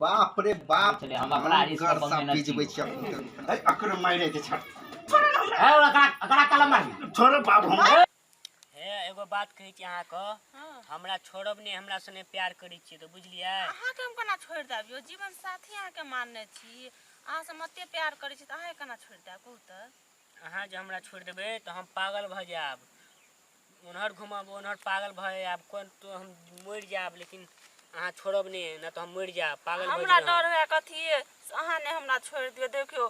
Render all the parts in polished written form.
बाप रे बाप, हम अपना रिस्क पर पिजबै छी अकरो मारे के छट। ए ओकरा ओकरा कलम मारी छोड़ बाप। हम हे एगो बात कहै छी अहाँके, हमरा छोड़ब नहि, हमरा सने प्यार करै छियै तऽ बुझलियै। अहाँके हम केना छोड़ि देब यौ? जीवन साथी अहाँके मानने छी, अहाँसँ हम एते प्यार करै छी तऽ अहाँके केना छोड़ि देब कहू तऽ? अहाँ जे हमरा छोड़ि देबै तऽ हम पागल भऽ जायब, ओनहर घुमब ओनहर पागल भऽ जायब, कोन तो हम मरि जायब, लेकिन अहाँ छोड़ब नहि, नहि तऽ हम मरि जायब, पागल भऽ हमरा जायब। डर होइए कथिए अहाँ नहि हमरा छोड़ि दियौ। देखियौ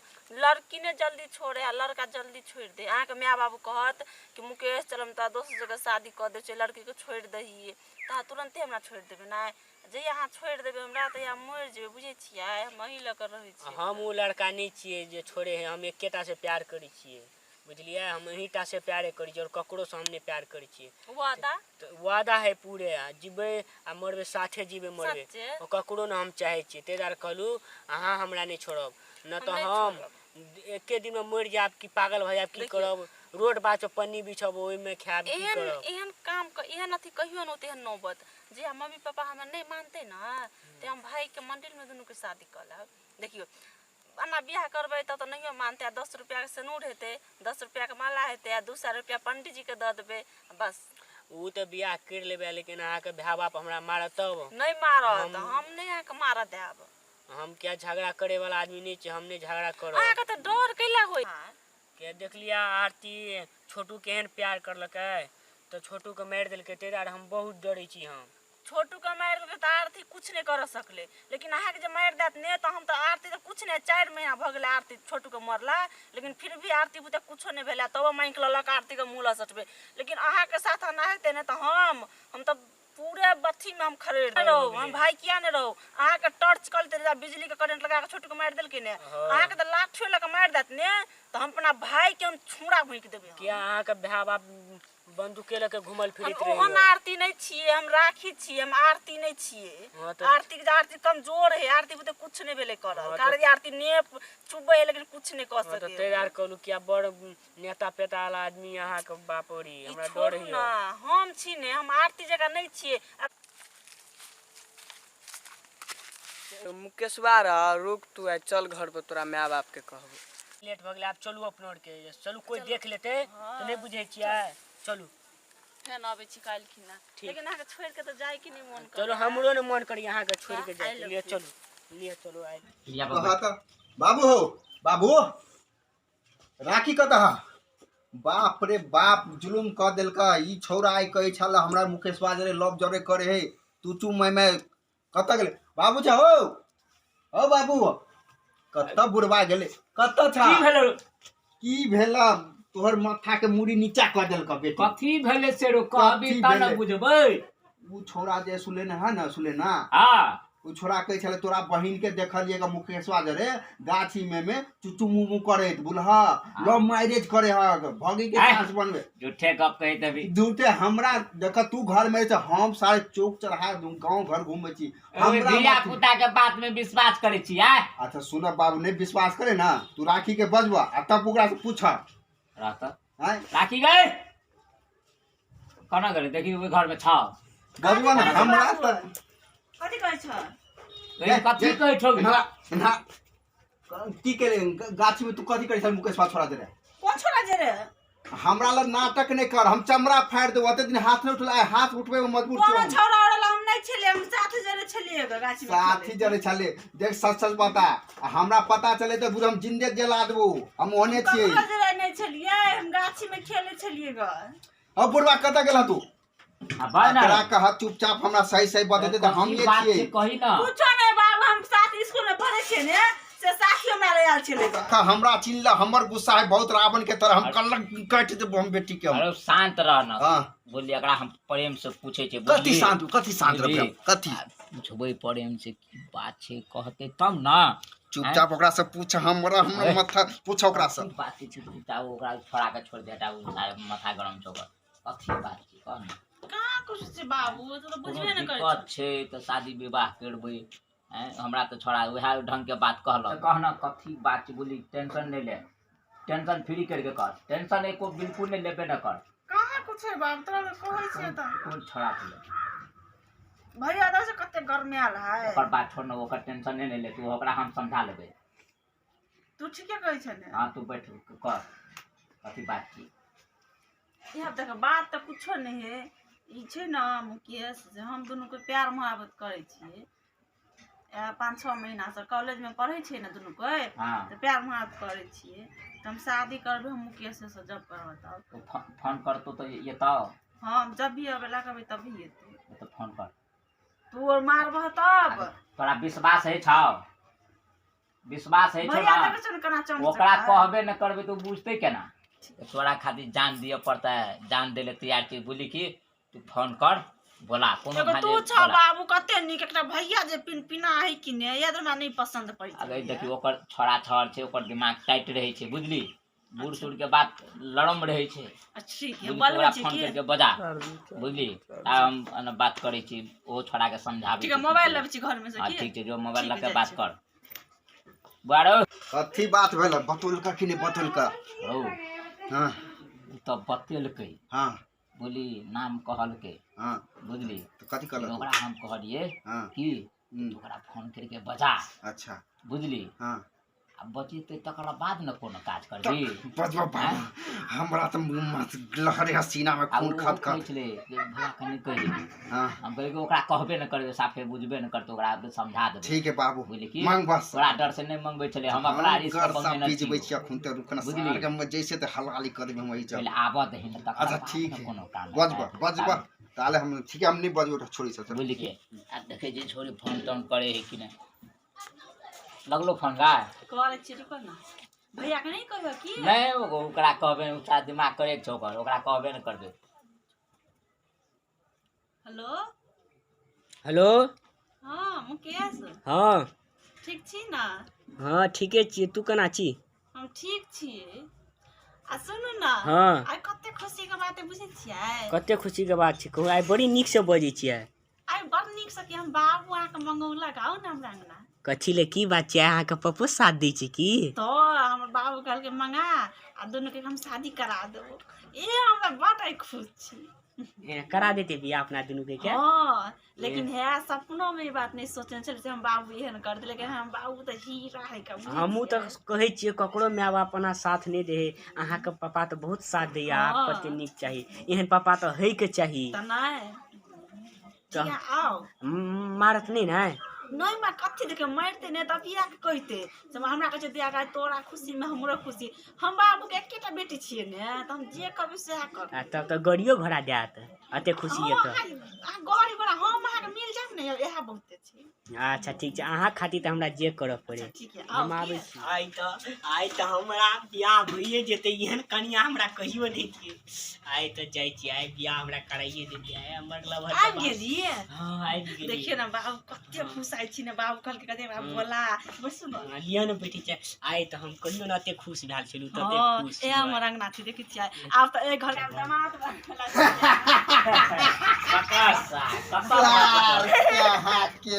लड़की नहि जल्दी छोड़े आ लड़का जल्दी छोड़ि दे। अहाँके माय बाबू कहत कि मुकेश चल हम तोरा दोसर जगह शादी कऽ दै छियै, लड़कीके छोड़ि दही, तऽ अहाँ तुरन्ते हमरा छोड़ि देबै। नहि जहिया अहाँ छोड़ि देबै हमरा तहिया मरि जेबै, बुझै छियै? हम अहीं लऽ कऽ रहै छियै। हम ओ लड़का नहि छियै जे छोड़े है, हम एकेटा से प्यार करै छियै, बुझलियै? हम अहीँटा से प्यारे करै छियै और ककरोसँ हम नहि प्यार करै छियै। वादा? तऽ वादा है पूरे, आ जीबै आ मरबै साथे, जीबै मरबै, सच्चे? ककरो ने हम चाहै छियै। ताहि दुआरे कहलहुँ अहाँ हमरा नहि छोड़ब, नहि हम तऽ नहि हम छोड़ब। एके दिनमे मरि जायब कि पागल भऽ जायब की देखियौ। करब, रोड बाट पर पन्नी बिछब ओहिमे खायब की एहन करब? एहन काम एहन अथी कहियो नहि होतै, एहन नौबत जे हम मम्मी पापा हमरा नहि मानतै ने तऽ हम भाइके मंदिरमे दुनूके शादी कऽ लेब। देखियौ एना बियाह करबै तब तऽ नहियो मानतै, आ 10 रुपैआके सिनूर हेतै, 10 रुपैआके माला हेतै, आ 200 रुपैआ पंडीजीके दऽ देबै बस। ओ तऽ बियाह करि लेबै, लेकिन अहाँके भाय बाप हमरा मारत तब? नहि मारत, हम नहि अहाँके मारऽ देब। हम किया झगड़ा करे वाला आदमी नहीं छी, हम नहीं झगड़ा करब। अहाँके तऽ डर कैला होइ? के देखलियै आरती छोटू केहन प्यार करलकै तऽ छोटू के मारि देलकै, ताहि दुआरे हम बहुत डरै छी। हम छोटू के मारि देलकै तऽ आरती कुछ नहि कर सकलै, लेकिन अहाँके जे मारि देत ने तऽ हम तऽ आरती तऽ कुछ नहि, 4 महीना भऽ गेलै आरती छोटू के मरला, लेकिन फिर भी आरती बुते कुछो नहि भेलै, तबो माँगि लेलक आरती के मुँह लऽ सटबै। लेकिन अहाँके साथ एना हेतै ने तऽ हम तऽ पूरे बत्ती में हम खड़े रहू, हम भाई किया नहीं रहू। अहाँके टॉर्च कल ते बिजली के करेंट लगा के छोटू के मारि देलकै ने, अहाँके तऽ लाठियो लऽ के मारि देत ने तऽ हम अपना भाई के हम छुरा भोंकि देबै। किया अहाँके भाय बाप बंदूके लऽ के घुमल हम फिरैत ओहन रहैया? आरती नहीं छियै, हम राखी छियै, हम आरती नहीं छियै। हाँ तऽ आरती के आरती कमजोर है, आरती बुते कुछ नहीं भेलै करल, हाँ तऽ- कारण आरती ने चुबै है लेकिन कुछ नहीं कऽ हाँ तऽ सकै। ताहि दुआरे कहलहुँ कि आब बड़ नेता पेता वाला आदमी अहाँके बाप रे, ई हमरा डर छोड़ू होइया। ना, हम छी ने, हम आरती जकाँ नहीं छियै। मुकेशवा रह रुक तू, आइ चल घर पर तोरा माय बाप के कहबो। लेट भऽ गेलै, आब चलू अपना आरके, चलू कोइ देख लेतै तऽ नहि बुझै छियै, चलू। फेन अबै छी काल्हि खिना, ठीक। लेकिन अहाँके छोड़ि के तऽ जाय के नहि मन चलू, करैया। हमरो ने मन करी अहाँके छोड़ि के I जाय। love लिअ you. चलू, लिअ चलू आइ। कहा तऽ बाबू हो, बाबू राखी कतऽ हा? बाप रे बाप, जुलुम कऽ देलकै ई छौड़ा। आइ कहै छल हमरा मुकेशवा जरे लव जरे करे है, तू चू मैं मैं कतऽ गेलै बाबू? छा हो हो बाबू, कतऽ बुढ़वा गेलै, कतऽ छा? की भेलै? की भेला, तोहर माथा के मुड़ी नीचा कऽ देलक बेटी। कथी भेलै से रो कहबी कथी त न भेलै? बुझबै। उ छौड़ा जे सुलेना है न, सुलेना, हाँ उ छोड़ा कहै छलै तोरा बहिन के देखलियै ग मुकेशवा जरे गाछी में चुचू मुमू करैत, बुलहा लव मैरिज करे हक, भगी के आँय। चांस बनबे। झूठे गप कहैत अभी। झूठे? हमरा देख, तू घर में छै, हम सारे चौक चढ़ा गाँव घर घूमे छी। हमरा धिया मत- पुता के बात में विश्वास करै छी आय? अच्छा सुन बाबू, नहीं विश्वास करे ना तू राखी के बजबा आ तब ओकरा से पूछ। रहत। आँय? राखी गए, केना गेलै देखी, ओहि घर में छाओ। बजबा ना हमरा तऽ कथी कहै छ? कथी कहै छौ? ना ना, की केले गाछी में तू? कथी करै छल मुकेशवा छोड़ा दे रे? कोन छोड़ा जे रे? हमरा लग नाटक नहीं कर, हम चमड़ा फाड़ि देबो। ओते दिन हाथ नहीं उठल, आइ हाथ उठबै में मजबूर कोनो छियौ हम। छौड़ा औरा हम नहीं छलियै, हम साथी जरे छलियै ग गाछी में। साथी जरे छले? देख, सच सच बता, आ हमरा पता चले तऽ बुझ हम जिंदे जला देबो, हम ओहने छियै। ककरो जरे नहीं छलियै, हम गाछी में खेले छलियै ग। अब बुढ़वा कतऽ गेला तू? आ बाज ना। तोरा कह, चुपचाप हमरा सही सही बतेते तऽ हम कथी ये बात छियै। छै कही ना। कुछो नहीं बाबू, हम साथ स्कूल में पढ़े छियै ने, से साथी हमरा लए आयल छलै ग। कह, हमरा चिल्ला, हमर गुस्सा है बहुत रावण के तरह, हम कल्लक काटि देबो हम बेटी के हम। अरे शांत रह ना। हाँ। बोलिए, एकरा हम प्रेम से पूछे छै। कथी शांत, कथी शांत बुझली? रहबै हम, कथी पूछबै प्रेम से की बात छै, कहते तब ना। चुपचाप ओकरा से पूछ, हमरा हमरा माथा पूछ ओकरा से। कथी बात छै चुपचाप ओकरा छोड़ा के छोड़ देता, उ सारे माथा गरम छौ ओकर। कथी बात छै कह ना। कहाँ कुछ छै बाबू, तू तऽ कोनो बुझबे ने करै। दिक्कत छै तऽ शादी विवाह करबै आँय, हमरा तऽ छोड़ा उएह ढंग के बात कहलक। कह ना कथी बात छै, बोली टेंशन नहि ले, टेंशन फ्री करके कर, टेंशन एको बिल्कुल नहि लेबे न कर। कहाँ कुछ है बाबू, तोरा कहै छियै तऽ। कोन छोड़ा छलै? भैया दस कते गरमायल है। ओकर बात छोड़ न, ओकर टेंशन नहि ले तू, ओकरा हम समझा लेबै। तू ठीके कहै छै ने? हाँ तू बैठ कर, कथी बात छी? इएह देख बात तऽ कुछो नहि है। ई छै ने मुकेश जे हम दुनू के प्यार मोहब्बत करै छियै, 5-6 महीना से कॉलेज में पढ़ै छियै ने दुनू कोइ, हाँ तऽ प्यार मोहब्बत करै छियै। तऽ हम शादी करबै, हम मुकेश से जब करबै तब। तो फोन करतो तऽ एतौ? हम जब भी अबै ला कहबै तभी एतै। तऽ फोन कर। तू और मारबह तब? तोरा विश्वास है छौ? विश्वास है छौ भैया ना? देखै छौ ने केना चमचम ओकरा है। कहबे न करबे तो बुझते केना? तोरा खातिर जान दिए पड़ता है, जान दे ले तैयार छी। बोली कि तू फोन कर, बोला कोनो एगो भाजे तू छौ बोला। बाबू कते नीक, एकटा भैया जे पिन पिना है कि ने, याद हमरा नहीं पसंद पड़ै छै। अगर देखियौ ओकर छोड़ा छड़ छै, ओकर दिमाग टाइट रहै छै, बुझली? बूढ़ सूढ़ के बात लरम रहै छै। अच्छा ठीक है, बुझली? बोलबै तोरा छी फोन की? करके बजा, बुझली? आ हम एना बात करै छी, ओहो छोड़ा के समझाबै ठीक है, छी। मोबाइल लेबै छी घर में से हाँ की? ठीक छै, जो मोबाइल ठीक लऽ के है, बात जाइ कर। बारो कथी बात भेल? बतौलका कि नहि बतौलका? रौ हाँ उ तऽ बतेलकै। हाँ बोली नाम कहलकै। हाँ बुझली? तऽ कथी कहलक? ओकरा हम कहलियै हाँ कि ओकरा फोन करके बजा। अच्छा। बुझली? हाँ आ बचेतै तकर बाद ने कोनो काज करबी। बजबा बाबू, हमरा तऽ मुँह लहरे है, सीना में आ खून ओ खत कहै खत। छलै जे भैया कनि कहि। हाँ हम कहलियै कि ओकरा कहबे नहि करबै, साफे बुझबे नहि करतै, ओकरा समझा देबै। ठीक है बाबू, बुझली कि मांग बस। तोरा डर से नहि मंगबै छलै, हम अपना रिस्क कर पर सब मंगेने पिजबै छी। छी अखन तऽ रुकना बुझली? सार के जैसे तऽ हलाली कर देबै हम एहि जग। पहिले आबऽ दही ने तकर अच्छा बाद ठीक ने है, कोनो काम बजबा हेतै। बजबा ताले हम ठीक है, हम नहीं बजबो, छोड़ी सब। बुझली के आ देखै छी छोरी फोन तोन करे है कि नहि। लगलो फोन गाय? करै छी, रुको ना। भैया के नहीं कहियो की? नहि, ओकरा कहबे नहि, ओकरा दिमाग करे के छौ ओकर, ओकरा कहबे नहि करबै। हेलो। हेलो। हाँ मुकेश। हाँ ठीक छी ना? हाँ ठीके छियै, तू केना छी? हम ठीक छियै। आ सुनू ना, हाँ आइ कते खुशी के बात बुझै छियै? कते खुशी के बात छै कहू, आइ बड़ी नीक से बजै छियै। आइ बड़ नीक से कि हम बाबू अहाँके मंगौलक, आउ ने हमरा अंगना। कथी ले, की बात छै? अहाँके पप्पो साथ दै छै की? तो हमर बाबू कहलकै मंगा आ दुनू के हम शादी करा देबो। ए हमरा बड़ आइ खुश छी। करा देते बियाह अपना दुनू के? क्या? हाँ लेकिन है सपनो में ई बात नहीं सोचने छलै जे हम बाबू एहन करते, लेकिन हम बाबू तऽ हीरा है का, बुझै हमहूँ तऽ छियै? कहै छियै ककरो माय बाप अपना साथ नहि दै है, अहाँके पापा तऽ बहुत साथ दैया। आब हाँ। कते नीक चाही, एहन पापा तऽ होइके चाही। तऽ नहि ठीक है, आउ। मारत नहि ने? नहीं मार, कथी देखे मारते नहीं तब बियाह के कहते से हमरा कहै छै बियाह के, तोरा खुशी में हमरो खुशी। हम बाबू के एकेटा बेटी छियै ने, तऽ हम जे कहबै सएह करबै। आ तब तऽ गाड़ियो घोड़ा देत, एते खुशी हँ, यऽ तऽ। अहाँ गाड़ी घोड़ा हम अहाँके मिल जायत ने, इएह बहुते छै। अच्छा ठीक छै, अहाँ खातिर तऽ हमरा जे करऽ पड़े। अच्छा ठीक है, हम आउ आबै की? छी। आइ तऽ हमरा बियाह भइए जेतै, एहन कनिया हमरा कहियो नहि दियै। आइ तऽ जाइ छी, आइ बियाह हमरा कराइए देतै आइ हमर लवर। आबि गेलियै? हँ आबि गेलियै। देखियौ ने बाबू कते खुश आइ छी ने, बाबू कहलकै कते हमरा बोला बैसू ने। हँ, लिअ ने बैठै छै। आइ तऽ हम कहियो ने एते खुश भेल छलहुँ तते हँ खुश ए छी हमर आइ। अंगना छै, देखै छियै? आब तऽ एक घर के दामाद बनला। सार के हाथ के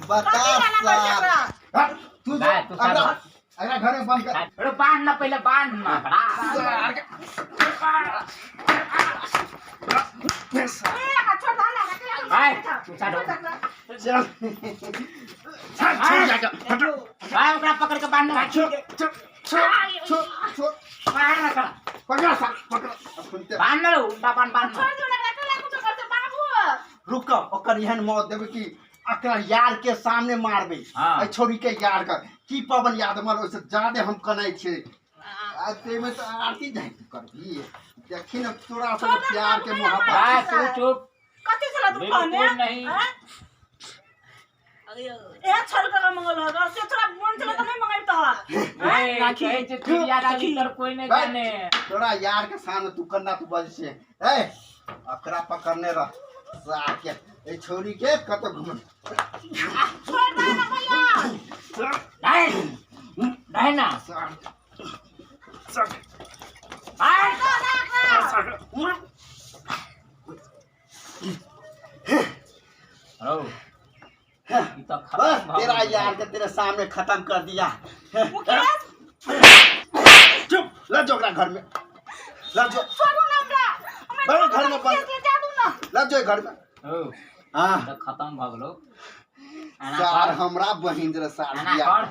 बता कथी गाना कहै छै सार। ओकरा? हट, तू जो गाय, तू सार। अगला अगला घर में बंद कर। अरे बांध ना, पहिले बांध ना ओकरा। सार के ए, छोड़ दे, हमरा के। भाई, तू साइड हो। चल छोड़ छोड़ जाके हट। भाई ओकरा पकड़ के बांध ना। छोड़ छोड़ छोड़ छोड़। बांध ना ओकरा। पकड़ सार, पकड़ सुनते। बांध ना, उल्टा बांध बांध ना। छोड़ दियौ ने एकरा, केला कुछो करतै बाबू। रुक, ओकर एहन मौत देबै कि अकरा यार के सामने मारबै। हाँ। एहि छोरी के यार के की पवन याद मर, ओहिसँ ज्यादे हम कनै छियै। आ ताहिमे तऽ आरती जाइ करबी, देखी ने तोरा सब प्यार के मोहब्बत। भाई तू चुप। कथी छला तू बिल्कुल कहने? नहीं। आँय? ए छोड़ के मंगल हो से तोरा मन छला तऽ नहीं मंगैत। ए, कहै छै चिड़िया डाली तर कोई नहीं भाई, जाने। तोरा यार के सामने तू कन्ना तू बजै छियै। ए अकरा पकड़ने रह सार के, एहि छोरी के कतऽ घुम। छोड़ दे ना भैया। नहीं नहीं ना। सार भाई रौ ई तऽ खत्म बस भऽ तेरा गेल। यार के तेरे सामने खत्म कर दिया। मुकेश चुप, ल जो ओकरा घर में ल जो। छोड़ू ना हमरा, हमरा बड़ घर में बंद। मुकेश ले जादू ना। ल जो घर में। हौ, हाँ तऽ खतम भऽ गेलौ। एना सार कर, हमरा बहिन जरा सार एना बियाह। कर।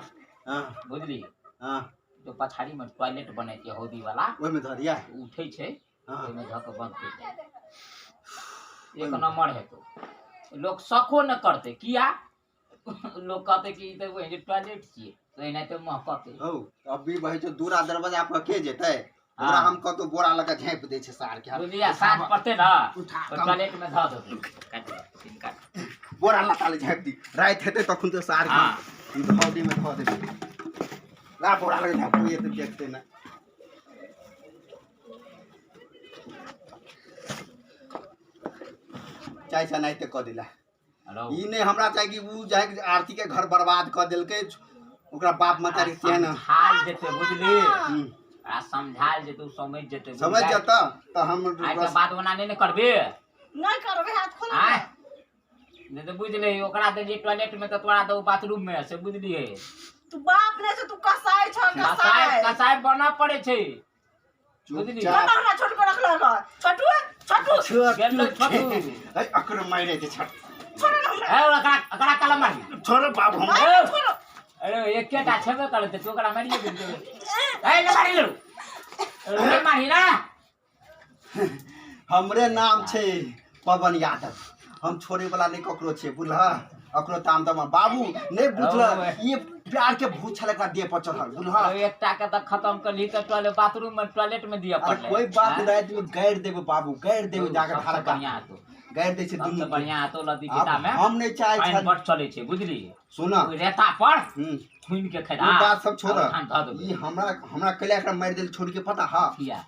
हाँ बुझली? हाँ। जो पछाड़ी में टॉयलेट बनै छै हौदी वाला, ओहिमे धरिया। उठै छै। हाँ। ओहिमे धऽ कऽ बंद करि दे, एक नंबर हेतौ। लोक शको न करतै, किया लोक कहतै कि ई तऽ वही जे टॉयलेट छियै तऽ एनाहिते महकतै। हौ, अभी बहे छौ दूरा दरवाजा पर के जेतै ओकरा? हाँ। हम कतौ बोरा लऽ कऽ झाँपि दै छै सार के। बुझलियै? साँझ पड़तै ने उठा ओहि कऽ टॉयलेट में धऽ देतै। काटि दे, सीन काट। बोरा लता ले झाँपि दी, राति हेतै तखन तऽ सार के हाँ। हौदी में धऽ देबै। ला बोरा लऽ कऽ झाँपबै तऽ देखतै ना। चाय छनाइते कऽ देला। हेलो। ई नहि हमरा चाही कि उ जाय के आरती के घर बर्बाद कऽ देलकै, ओकरा बाप महतारी से ने। समझायल जेतै, बुझली? हम्म। आ समझायल जेतै, उ समझ जेतै। समझ जेतऽ तऽ हम आइके बाद ओना नहि ने करबे। नहि करबै, हाथ खोल। आँय, नहि तऽ बुझ ले, ओकरा देलियै टॉयलेट में तऽ तोरा दौ बाथरूम में, से बुझलियै? तू बाप नहि छै, तू कसाई छ। कसाई कसाई। कसाई बनऽ पड़ै छै, बुझली? चुपचाप। कतऽ हमरा छोटू के रखलक हँ? छोटू, छोटू। गेलै छोटू। है, अकरो मारे छै छट। छोड़ो ने हमरा। ए, ओकरा ओकरा कलम मारी। छोड़ो बाबू हम। ए, छोड़ो। अरे, एकेटा छेबे करतै, तू ओकरा मारिए देलकै। ए, ले मारी लू, ले मारी ना। हमरे नाम छै पवन यादव, हम छोड़े वाला नहि ककरो छै, बुझलह? अकरो ताम तम बाबू नहि बुझल। हौ। ई प्यार के भूत छल एकरा देह पर चढ़ल, बुझलह? एकटा के तऽ खतम करली तऽ टॉयलेट बाथरूम में टॉयलेट में दिअ अरे पड़लै। कोई बात आँय? राति में गारि देबै बाबू, गारि देबै जाके। सबसे धारका बढ़िया हेतौ। गारि दै छै सबसे दुनू। बढ़िया हेतौ लदी आब किता में हम नहि चाहै पानि छल। बड चलै छै, बुझली? सुन। ओहि रेता पर हूँ। खुनि के खेदा ओ बात सब छोड़। ओहिठाम धऽ देबै। ई हमरा हमरा कैला एकरा मारि देल छोड़ के, पता हा? किया?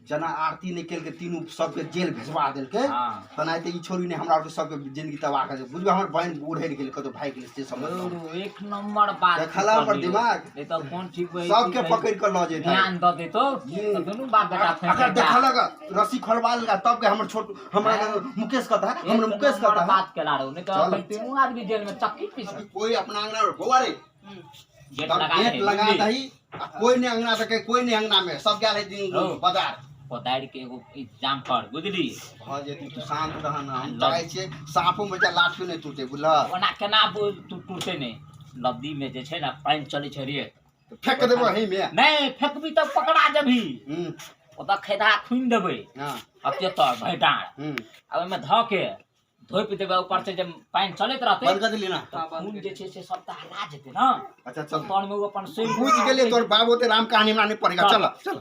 जेना आरती नहि केलकै, तीनू सबके जेल भेजवा देलकै, हाँ। तेनाहिते ई छोड़ी नहि हमरा आरके सबके जिंदगी तबाह कर, बुझबै? हमर बहिन उड़ैड़ गेल, कतौ भागि गेल, से समझ। औ, एक नंबर बात देखला पर कहलियौ। दिमाग। नहीं तऽ कोन ठीक होई? सबके पकड़ि कऽ लऽ जेतै। ध्यान दऽ देतौ तऽ दुनू बाप बेटा अगर देखलक रस्सी खोलवा लेलक तब के हमर छोट हमरा मुकेश कहता है, हमर एक मुकेश नंबर कहता है। बात केला रहो, नहीं चल। तऽ तीनू आदमी जेल में चक्की पीस। कोई अपना अंगना में बौआ रे गेट तब लगा गेट दे, लगा बुझली? दही आ कोई नहीं अंगना तक, कोई नहीं अंगना में, सब गेल है दिन हौ। बाजार। कोदारि के एगो इंतजाम कर, बुझली? भऽ जेतै, तू शांत रह ना। हम लग- चाहै छियै साफो में जा लाठियो नहि टूटे, बुझलह? ओना केना टूटते नहि? नदी में जे छै ने पानि चलै छै रेत। फेंक देबो एही में। नहि फेकबी तऽ पकड़ा जेबही। ओतऽ खेदा खुनि देबै। अते तर भरि डाँड़। आ ओहिमे धऽ के धोपि देबै, ऊपर से जे पानि चलैत रहतै। बंद कर देली ना? तऽ खून जे छै से सबटा हला जेतै ने। अच्छा चल। तर मे ओ अपन सड़ि बुझ गेलियै तोर बाबू ते राम कहानी हमरा नहीं पड़ेगा। चल चल।